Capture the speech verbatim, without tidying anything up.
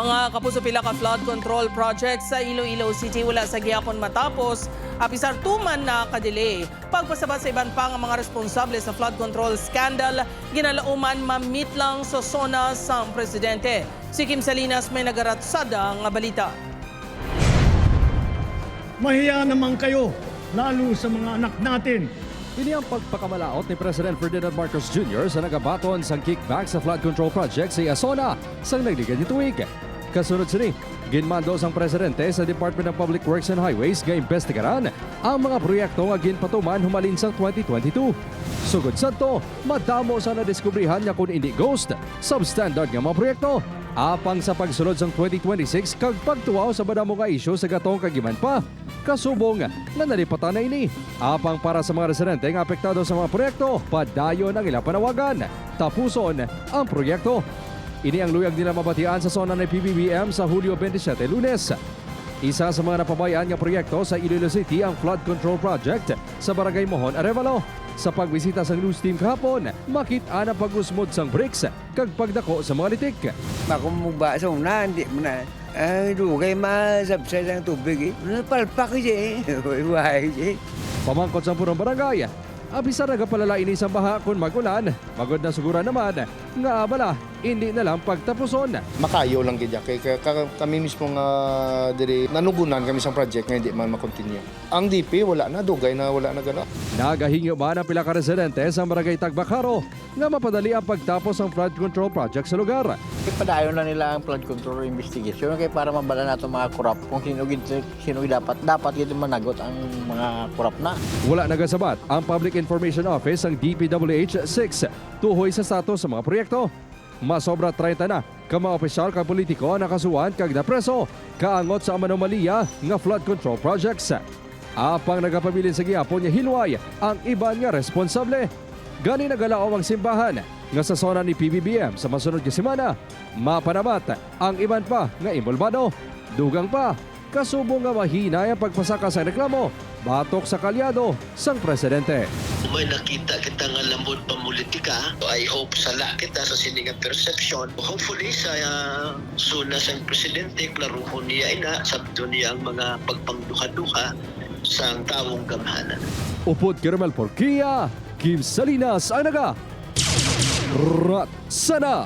Mga kapuso, pila ka flood control project sa Iloilo City wala sa gihapon matapos, apisar tuman na ka-delay. Pagpasabot sa iban pa nga mga responsable sa flood control scandal, ginalauman mamit lang sa SONA sang presidente. Si Kim Salinas may nagaratsada nga balita. Mahiya naman kayo, lalo sa mga anak natin. Ini ang pagpakamalaot ni President Ferdinand Marcos Junior sa nagabaton sang kickback sa flood control project sa SONA sang nagligad nga tuig. Kasunod sini, ginmando sang presidente sa Department of Public Works and Highways nga imbestigaran ang mga proyekto nga ginpatuman humalin sang twenty twenty-two. Sugod sadto, madamo sang nadiskubrihan nga kon indi ghost, substandard nga mga proyekto. Apang sa pagsulod sang twenty twenty-six kag pagtuaw sa madamo nga isyu sa gatong kag iban pa, kasubong nga nalipatan na ini. Apang para sa mga residente nga apektado sa mga proyekto, padayon ang ilang panawagan. Tapuson ang proyekto. Ini ang luyag nila mabatian sa SONA ni P B B M sa Hulyo twenty-seven, Lunes. Isa sa mga napabay-an nga proyekto sa Iloilo City ang flood control project sa Barangay Mohon, Arevalo. Sa pagbisita sang news team kahapon, makit-an ang pag-usmod sang bricks kag pagdako sa mga litik. Ako mugba sa una, hindi mo na. Ay, dugay masabsay ang tubig eh. Napalpak siya eh. Way-way siya eh. Pamangkot sang punong barangay, apisar nagapalala ini sang baha kon mag-ulan, magod na suguran naman nga abala, hindi na lang pagtapuson. Makayo lang gid ya kay ka- ka- kami mismo nga diri nanugunan kami sang project nga hindi man makontinue. Ang D P wala na, dugay na wala na gana. Nagahingyo man ang pila ka residente sa Barangay Tagbacaro nga mapadali ang pagtapos sang flood control project sa lugar. Ipadayon lang nila ang flood control investigation kay para mabala nato mga korap kung sino gid sino gid dapat dapat gid managot ang mga korap na. Wala nagasabat ang Public Information Office sang D P W H six tuhoy sa status sa mga proyekto. Masobra treinta na ka mga opisyal kag politiko ang nakasuhan kag napreso kaangot sa anomalya nga flood control projects. Apang nagapabilin sa gihapon nga hilway ang iban nga responsable. Gani nagalaom ang simbahan nga sa SONA ni P B B M sa masunod nga semana, mapanabat ang iban pa nga inbolbado. Dugang pa, kasubong nga mahinay ang pagpasaka sang reklamo batok sa kaalyado sang presidente. May nakita kita nga lambot pamulitika. I hope sala kita sa sini nga perception. Hopefully sa uh, SONA sang presidente, klaruhon niya ina, sabton niya ang mga pagpangduha-duha sang tawong gamhanan. Upod kay Romel Porquia, Kim Salinas ang naga. Rat sana.